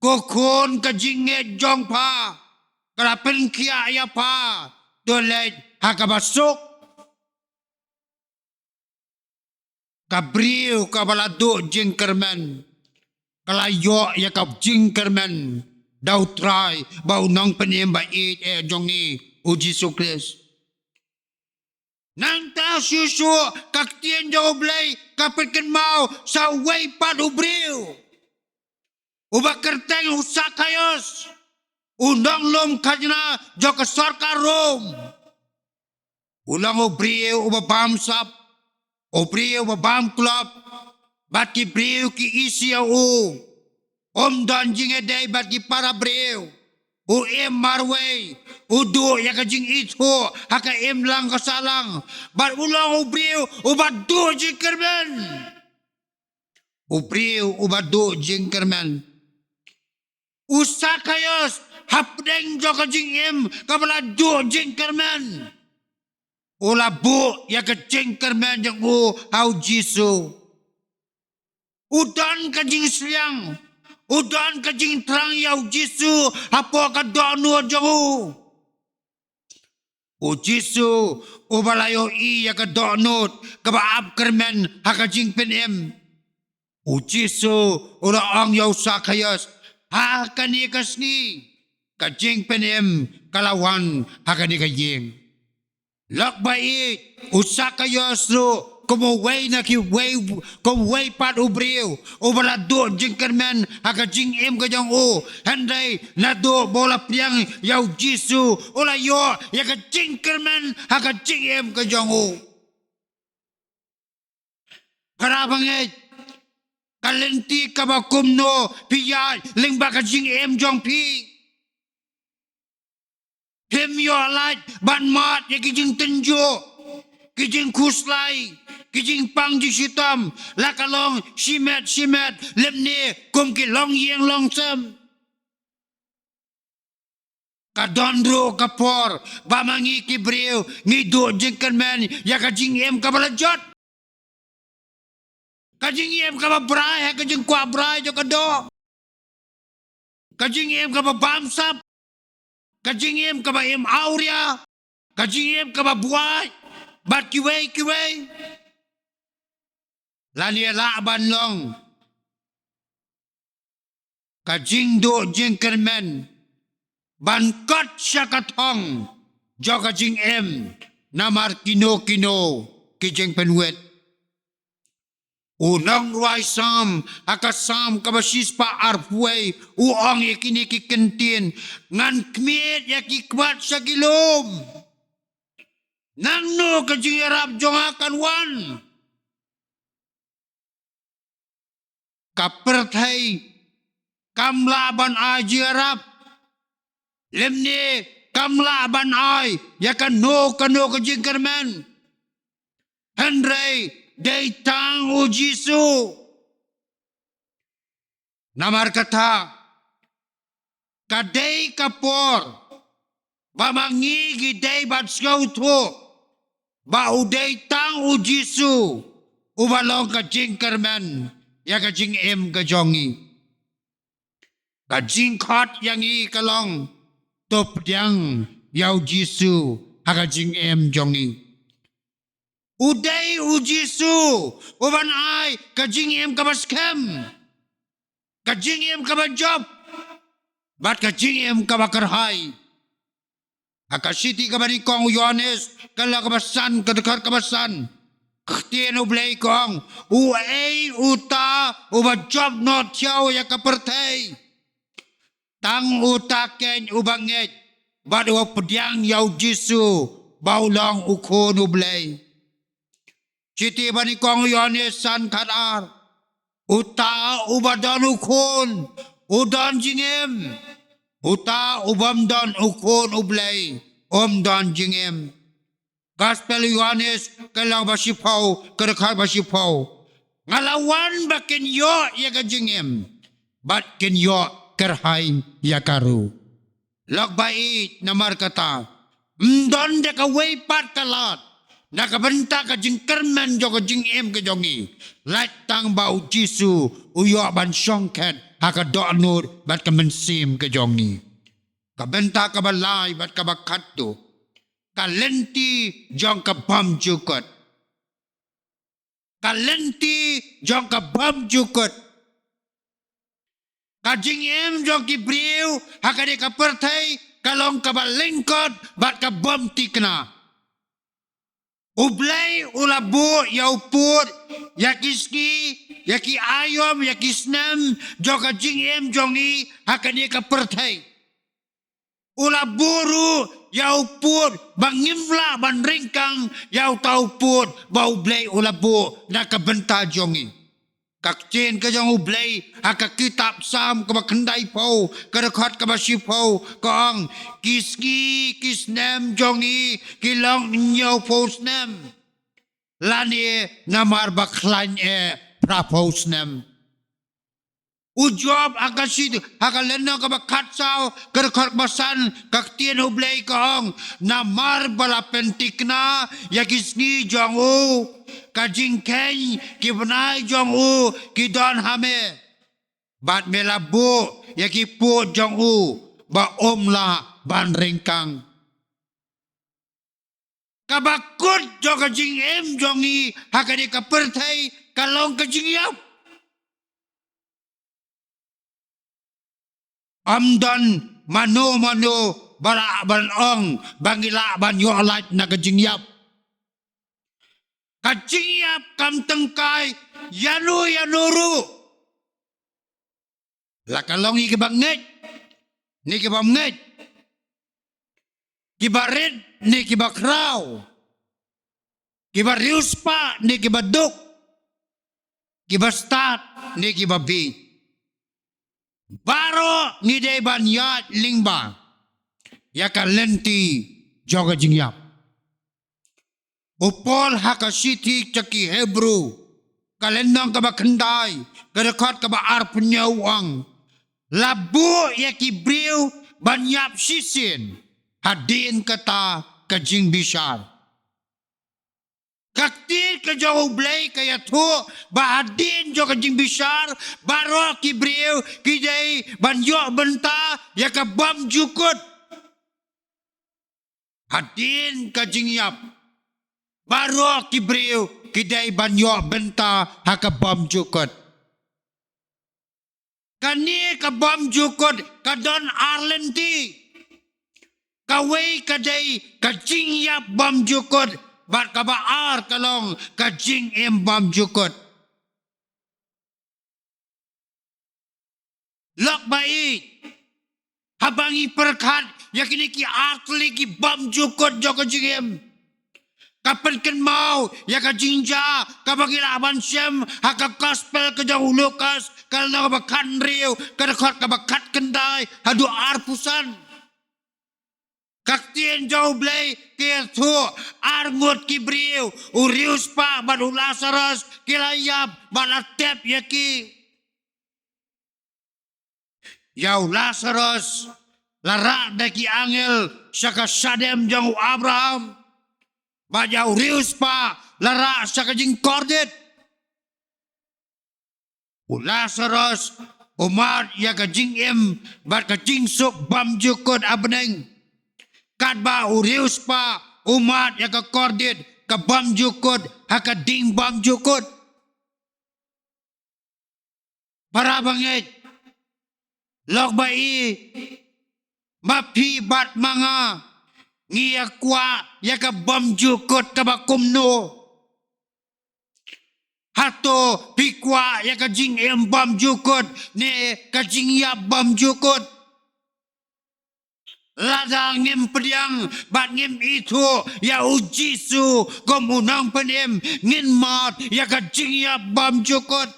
ko khun ka jingngeit jong pha ka la pynkhiah ïa pha, to leit ha kaba suk. Ka briew kaba la duh jingkyrmen ka la ïoh ïa ka jingkyrmen da U Trai bad U Nongpynim ba ïeit eh jong ngi, U Jisu Khrist. Nangta shuh shuh ka ktien jong U Blei ka pynkynmaw sa uwei pat u briew uba kyrteng u Sakhaios, u nonglum khajna jong ka sorkar Rom. U long u briew uba bamsap, u briew uba bamklop, bad ki briew ki isih ïa u. Um don jingïadei bad ki para briew. U im marwei, u duh ïa ka jingithuh ha ka imlang ka sahlang, bad u long u briew uba duh jingkyrmen. U briew uba duh jingkyrmen. U Sakhaios, hapdeng jong ka jingim kaba la duh jingkyrmen, u la buh ïa ka jingkyrmen jong u ha U Jisu. U don ka jingsliang, u don ka jingthrang ïa U Jisu hapoh ka dohnud jong u. U Jisu uba la ïohi ïa ka dohnud kaba ap kyrmen ha ka jingpynim. U Jisu u la ong ïa u Sakhaios, ha kane ka sngi ka jingpynim ka la wan ha kane ka ïing. Lok ba ïeit, u Sakhaios ruh kum uwei na kiwei, kum uwei pat u briew uba la duh jingkyrmen ha ka jingim ka jong u. Hynrei naduh ba u la pdiang ïa u Jisu, u la ïoh ïa ka jingkyrmen ha ka jingim ka jong u. Para bangeit, ka lynti kaba kumno phi ïaid lyngba ka jingim jong phi? Phim ïoh lait ban mad ïa ki jingtynjuh, ki jingkhuslai, ki jingpang jingshitom, la ka long shimet shimet, lymne kum ki longïing longsem. Ka don ruh ka por ba ma ngi ki briew ngi duh jingkyrmen ïa ka jingim kaba la jot. Ka jingim kaba brai ha ka jingkwah brai jong ka doh. Ka jingim kaba bamsap. Ka jingim kaba im awria. Ka jingim kaba buaid bad kiwei kiwei. Lane lah ban long ka jingduh jingkyrmen ban kot sha ka thong jong ka jingim namar kino kino ki jingpynwit. U nongrwai Salm ha ka Salm kaba shispah arphew wei u ong ïa kine ki kyntien: Ngan khmied ïa ki khmat sha ki lum. Nangno ka jingïarap jong nga kan wan? Ka pyrthei kam lah ban ai jingïarap, lymne kam lah ban ai ïa kano kano ka jingkyrmen. Hynrei dei tang u Jisu. Namar kata, ka dei ka por ba ma ngi ngi dei ban sngewthuh ba u dei tang u Jisu uba long ka jingkyrmen ïa ka jingim ka jong ngi. Ka jingkhot ïa ngi ka long, to pdiang ïa u Jisu ha ka jingim jong ngi. U dei u Jisu uban ai ka jingim kaba skhem, ka jingim kaba jop, bad ka jingim kaba kyrhai. Ha ka shithi kaba nyngkong u Ïoannis, ka lynnong kaba san, ka dkhot kaba san, ka ktien U Blei ka ong: Uei uta uba jop noh thiaw ïa ka pyrthei? Tang uta keiñ uba ngeit bad uba pdiang ïa u Jisu ba u long u Khun U Blei. Shithi banyngkong u Ïoannis san khatar: Uta uba don u Khun u don jingim. Uta u bym don u Khun U Blei um don jingim. Gospel u Ïoannis, ka lynnong ba shiphew, ka dkhot ba shiphew. Nga la wan ba kin ïoh ïa ka jingim bad kin ïoh kyrhai ïa ka ruh. Lok ba ïeit, namar kata, ym don da kawei pat ka lad na ka bynta ka jingkyrmen jong ka jingim ka jong ngi, lait tang ba u Jisu u ïoh ban shongkhet ha ka dohnud bad ka mynsiem ka jong ngi. Ka bynta kaba lai bad kaba khatduh, ka lynti jong ka bymjukut. Ka lynti jong ka bymjukut. Ka jingim jong ki briew ha kane ka pyrthei ka long kaba lyngkot bad ka bym thikna. U Blei u la buh ïa u pud, ïa ki sngi, ïa ki aïom, ïa ki snem jong ka jingim jong ngi ha kane ka pyrthei. U la buh ruh ïa u pud ba ngim lah ban ryngkang ïa uta u pud ba U Blei u la buh na ka bynta jong ngi. Ka ktien ka jong U Blei ha ka kitab Salm kaba khyndaiphew, ka dkhot kaba shiphew, ka ong: Ki sngi ki snem jong ngi ki long hynñiewphew snem, lane namar ba khlaiñ eh phraphew snem. U Job ha ka shi, ha ka lynnong kaba khatsaw, ka dkhot kaba san, ka ktien U Blei ka ong: Namar ba la pynthikna ïa ki sngi jong u, ka jingkheiñ ki bnai jong u ki don ha me, bad me la buh ïa ki pud jong u ba um lah ban ryngkang. Kaba kut jong ka jingim jong ngi ha kane ka pyrthei ka long ka jingïap. Ym don mano mano ba lah ban ong ba ngi lah ban ïoh lait na ka jingïap. Ka jingïap kam tyngkai ïano ïano ruh. La ka long ïa kiba ngeit ne kiba ym ngeit, kiba rit ne kiba khraw, kiba riewspah ne kiba duk, kiba stad ne kiba bieit. Baroh ngi dei ban ïaid lyngba ïa ka lynti jong ka jingïap. U Paul ha ka shithi sha ki Hebru, ka lynnong kaba khyndai, ka dkhot kaba arphew hynñiew u ong: La buh ïa ki briew ban ïap shisien hadien kata ka jingbishar. Ka ktien ka jong U Blei ka ïathuh ba hadien jong ka jingbishar, baroh ki briew ki dei ban ïoh bynta ïa ka bymjukut. Hadien ka jingïap, baroh ki briew ki dei ban ïoh bynta ha ka bymjukut. Kane ka bymjukut ka don ar lynti. Kawei ka dei ka jingïap bymjukut, bad kaba ar ka long ka jingim bymjukut. Lok ba ïeit, haba ngi pyrkhat ïa kine ki ar tylli ki bymjukut jong ka jingim, ka pynkynmaw ïa ka jingjia kaba ngi lah ban shem ha ka gospel ka jong u Lukas, ka lynnong kaba khathynriew, ka dkhot kaba khatkhyndai haduh arphew san. Ka ktien jong U Blei ka ïathuh, ar ngut ki briew, u riewspah bad u Lasarus, ki la ïap bad la tep ïa ki. Ïa u Lasarus la rah da ki angel sha ka shadem jong u Abraham, bad ïa u riewspah la rah sha ka jingkordit. U Lasarus u mad ïa ka jingim bad ka jingsuk bymjukut ha bneng, katba u riewspah u mad ïa ka kordit ka bymjukut ha ka ding bymjukut. Para bangeit, lok ba ïeit, ma phi bad ma nga, ngi ïa kwah ïa ka bymjukut kaba kumno? Hato phi kwah ïa ka jingim bymjukut ne ka jingïap bymjukut? Lada ngim pdiang bad ngim ithuh ïa u Jisu kum u nongpynim, ngin mad ïa ka jingïap bymjukut.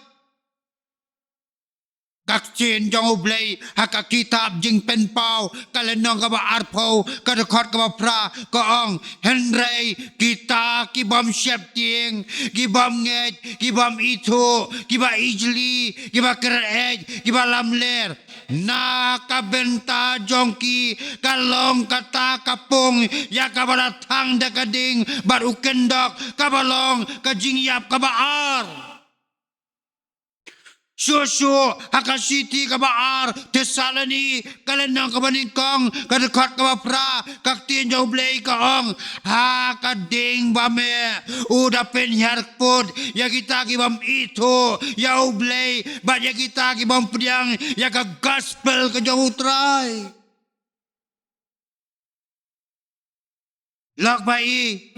Ka ktien jong U Blei ha ka kitab Jingpynpaw, ka lynnong kaba arphew, ka dkhot kaba phra, ka ong: Hynrei kita ki bym sheptieng, ki bym ngeit, ki bym ithuh, kiba ijli, kiba kyreit, kiba lamler, na ka bynta jong ki ka long kata ka pung ïa kaba la thang da ka ding bad u kyndok, kaba long ka jingïap kaba ar. Shuh shuh ha ka shithi kaba ar Thessaloni, ka lynnong kaba nyngkong, ka dkhot kaba phra, ka ktien jong U Blei ka ong: Ha ka ding ba meh u da pynhiar kput ïa kita ki bym ithuh ïa U Blei bad ïa kita ki bym pdiang ïa ka gospel ka jong U Trai. Lok ba ïeit,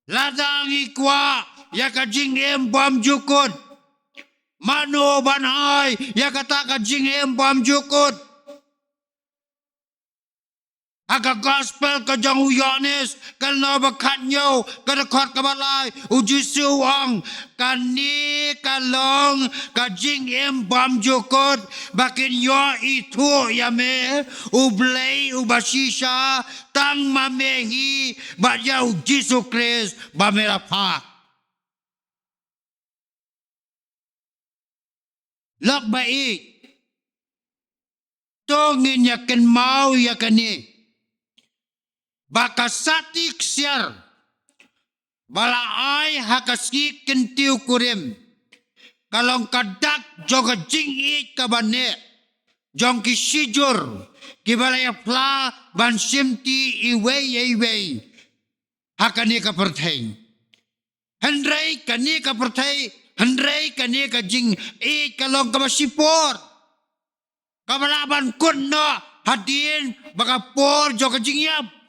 lada ngi kwah ïa ka jingim bymjukut, mano ban ai ïa kata ka jingim bymjukut? Ha ka gospel ka jong u Ïoannis, ka lynnong ba khathynñiew, ka dkhot kaba lai, u Jisu u ong: Kane ka long ka jingim bymjukut, ba kin ïoh ithuh ïa me, U Blei uba shisha, tang ma me hi, bad ïa u Jisu Khrist ba me la phah. Lok ba ïeit, to ngin ïa kynmaw ïa kane, ba ka sati ksiar ba la ai ha ka sngi kyntiew kurim, ka long ka dak jong ka jingïeit kaba neh jong ki shijur kiba la ïa phla ban shimti iwei ïa iwei ha kane ka pyrthei. Hynrei kane ka pyrthei, hynrei kane ka jingïeit ka long kaba shipor, kaba lah ban kut noh hadien ba ka por jong ka jingïap.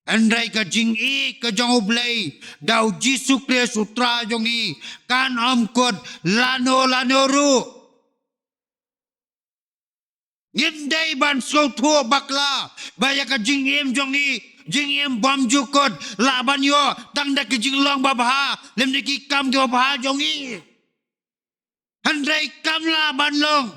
Hynrei ka jingïeit ka jong U Blei da U Jisu Khrist U Trai jong ngi kan ym kut lano lano ruh. Ngim dei ban sngewthuh bakla ba ïa ka jingim jong ngi, jingim bymjukut, lah ban ïoh tang da ki jinglong babha lymne ki kam kiba bha jong ngi. Hynrei kam lah ban long.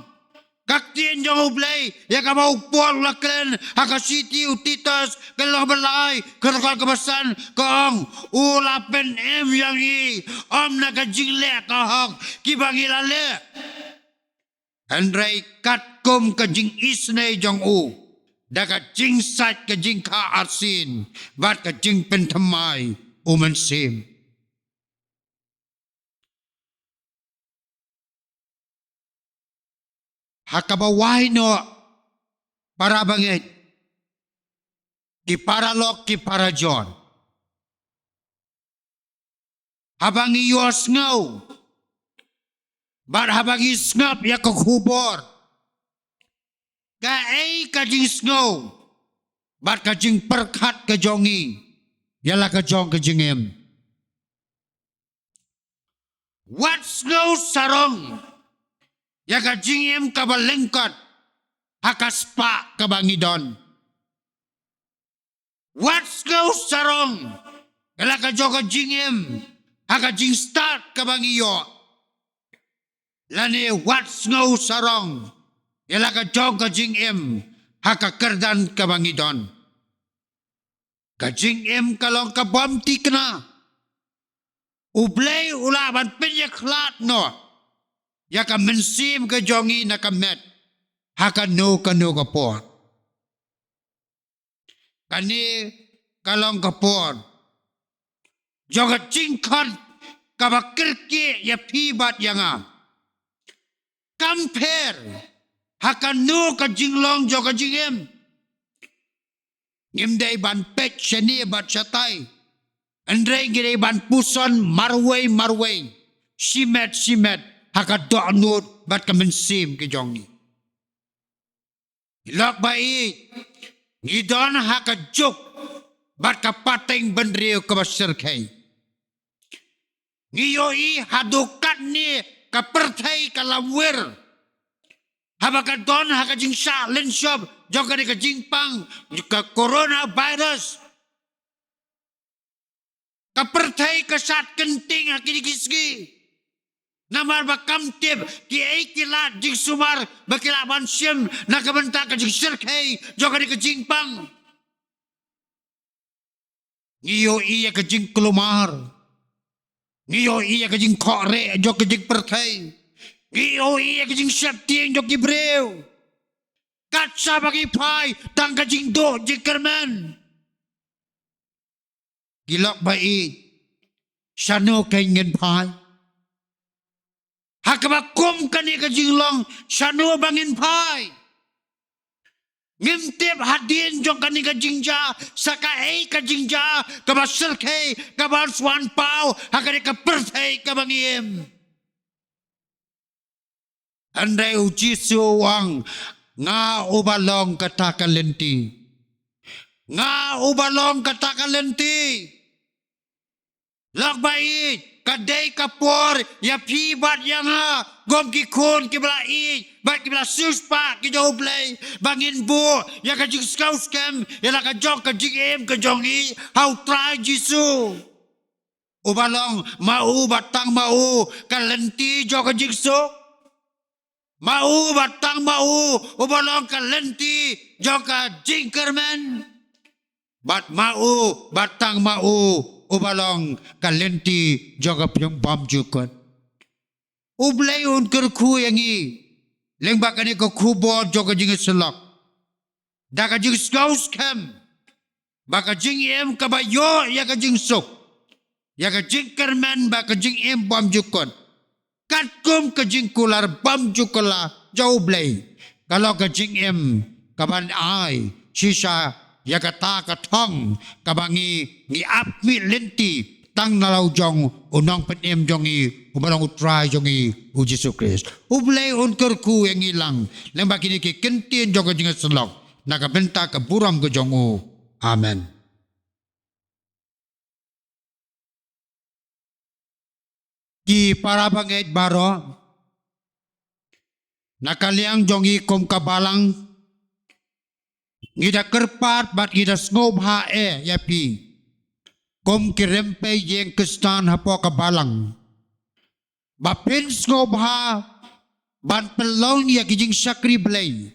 Ka ktien jong U Blei ïa kaba u Paul u la kren ha ka shithi u Titus, ka lynnong ba lai, ka dkhot kaba san, ka ong, u la pynim ïa ngi ym na ka jingleh ka hok kiba ngi la leh, hynrei katkum ka jingisynei jong u, da ka jingsait ka jingkha arsien bad ka jingpynthymmai u Mynsiem. Ha kaba wai noh, para bangeit, ki paralok, ki parajor, haba ngi ïohsngew bad haba ngi sngap ïa ka khubor, kaei ka jingsngew bad ka jingpyrkhat ka jong ngi ïa la ka jong ka jingim? Wat sngew sarong ïa ka jingim kaba lyngkot ha ka spah kaba ngi don. Wat sngew sarong ïa la ka jong ka jingim ha ka jingstad kaba ngi ïoh. Lane wat sngew sarong ïa la ka jong ka jingim ha ka kyrdan kaba ngi don. Ka jingim ka long ka bym thikna. U Blei u lah ban pynïakhlad noh ïa ka mynsiem ka jong ngi na ka met ha kano kano ka por. Kane ka long ka por jong ka jingkhot kaba kyrkieh ïa phi bad ïa nga. Kam pher ha kano ka jinglong jong ka jingim, ngim dei ban peit shane bad shatai, hynrei ngi dei ban puson marwei marwei, shimet shimet, ha ka dohnud bad ka mynsiem ka jong ngi. Ki lok ba ïeit, ngi don ha ka juk bad ka pateng bynriew kaba shyrkhei. Ngi ïohi haduh katne ka pyrthei ka lamwir, haba ka don ha ka jingshah lynshop jong kane ka jingpang ka coronavirus. Ka pyrthei ka shad kynting ha kine ki sngi. Namar ba kam tip kiei ki lad jingsumar ba ki lah ban shim na ka bynta ka jingshyrkhei jong kane ka jingpang. Ngi ïohi ïa ka jingkulmar. Ngi ïohi ïa ka jingkhohrieh jong ka jingpyrthei. Ngi ïohi ïa ka jingsheptieng jong ki briew. Kat shaba ngi phai tang ka jingduh jingkyrmen. Ki lok ba ïeit, shano kein ngin phai? Ha kaba kum kane ka jinglong, shano ba ngin phai? Ngim tip hadien jong kane ka jingjia sa kaei ka jingjia kaba shyrkhei, kaba swan paw ha kane ka pyrthei kaba ngi im. Hynrei U Jisu u ong, nga uba long kata ka lynti. Nga uba long kata ka lynti. Lok ba ïeit, ka dei ka por ïa phi bad ïa nga, kum ki khun kiba la ïeit bad kiba la siewspah ki jong U Blei, ba ngin buh ïa ka jingsngewskhem ïa la ka jong ka jingim ka jong ngi ha U Trai Jisu. Uba long ma u bad tang ma u ka lynti jong ka jingsuk. Ma u bad tang ma u uba long ka lynti jong ka jingkyrmen. Bad ma u bad tang ma u uba long ka lynti jong ka jingbymjukut. U Blei un kyrkhu ïa ngi lyngba kane ka khubor jong ka jingïasyllok da ka jingsngewskhem ba ka jingim kaba ïoh ïa ka jingsuk, ïa ka jingkyrmen bad ka jingim bymjukut, katkum ka jingkular bymjukut jong U Blei, ka long ka jingim kaban ai shisha ïa kata ka thong kaba ngi, ngi ap mih lynti tang na la u jong U Nongpynim jong ngi, uba long U Trai jong ngi U Jisu Khrist. U Blei un kyrkhu ïa ngi lang lyngba kine ki kyntien jong ka jingïasyllok na ka bynta ka burom ka jong U. Amen. Ki para bangeit baroh, na ka liang jong ngi kum ka balang, ngi da kyrpad bad ngi da sngewbha eh ïa phi kum ki rympei ïing Khristan hapoh ka balang, ba phin sngewbha ban pynlong ïa ki jingshakri Blei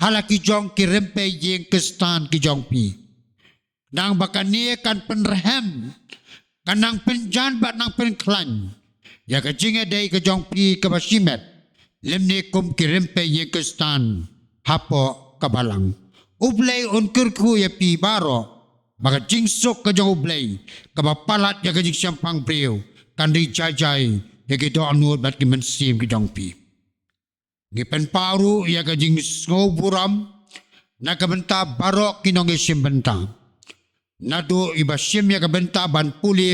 ha la ki jong ki rympei ïing Khristan ki jong phi. Nang ba kane kan pynrhem, kan nang pynjan bad nang pynkhlaiñ ïa ka jingïadei ka jong phi kaba shimet lymne kum ki rympei ïing Khristan hapoh ka balang. U Blei un kyrkhu ïa phi baroh, ba ka jingsuk ka jong U Blei kaba palat ïa ka jingshemphang briew kan ri jai jai ïa ki dohnud bad ki mynsiem ki jong phi. Ngi pynpaw ruh ïa ka jingsngewburom na ka bynta baroh ki nongïashim bynta, naduh iba shim ïa ka bynta ban pule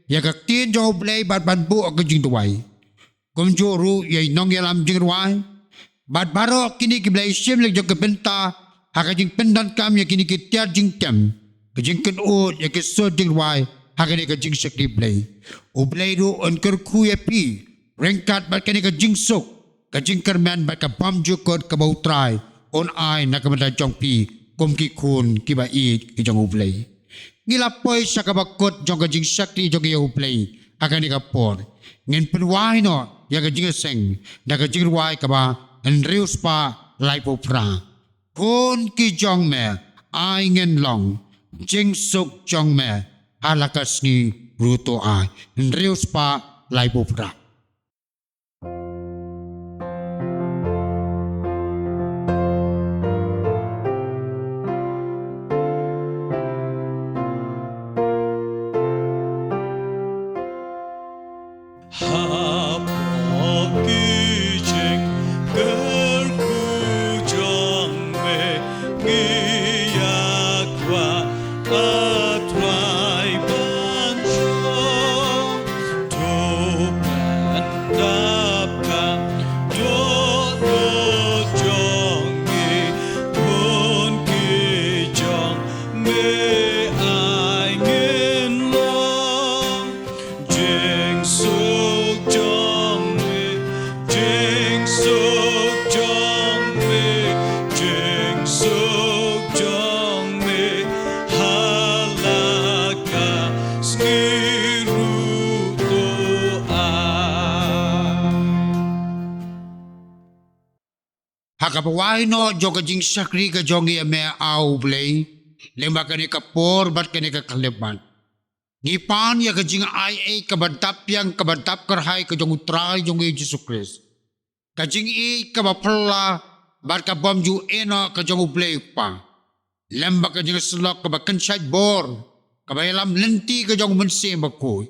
ïa ka ktien jong U Blei bad ban buh ka jingduwai, kumjuh ruh ïa i nongïalam jingrwai bad baroh kine kiba la ïashim la jong ka bynta ha ka jingpyndonkam ïa kine ki tiar jingkem, ka jingkynnoh ïa ki sur jingrwai ha kane ka jingshakri Blei. U Blei ruh un kyrkhu ïa phi ryngkat bad kane ka jingsuk, ka jingkyrmen bad ka bymjukut kaba U Trai un ai na ka bynta jong phi kum ki khun kiba ïeit ki jong U Blei. Ngi la poi sha kaba kut jong ka jingshakri jong ngi ïa U Blei ha kane ka por. Ngin pynwai noh ïa ka jingïaseng da ka jingrwai kaba hynriew spah laiphew phra: Khun ki jong me ai ngin long, jingsuk jong me ha la ka sngi ruh to ai. Hynriew spah laiphew phra. Hapoh ki jingkyrkhu jong me, ngi ïa kwah A Trai ban shong, to pyndap ka dohnud jong ngi. Khun ki jong me ai ngin long, jingsuk jong me, jingsuk jong me, jingsuk jong me ha la ka sngi ruh to ai. Ha kaba wai noh jong ka jingshakri ka jong ngi ïa me, A U Blei, lyngba kane ka por bad kane ka khyllipmat, ngi pan ïa ka jingai ei kaba dap biang, kaba dap kyrhai ka jong U Trai jong ngi Jisu Khrist, ka jingïeit kaba phylla bad ka bymjukut noh ka jong U Blei U Kpa, lem bad ka jingïasyllok kaba kynshait bor, kaba ïalam lynti ka jong U Mynsiem Bakhuid.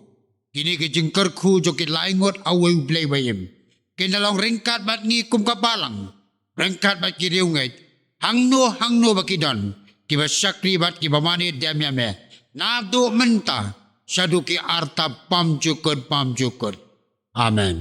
Kine ki jingkyrkhu jong ki lai ngut ha uwei U Blei ba im, kin da long ryngkat bad ngi kum ka balang, ryngkat bad ki riewngeit, hangno hangno ba ki don, kiba shakri bad kiba mane dem ïa me, naduh mynta shaduh ki arta bymjukut bymjukut. Amen.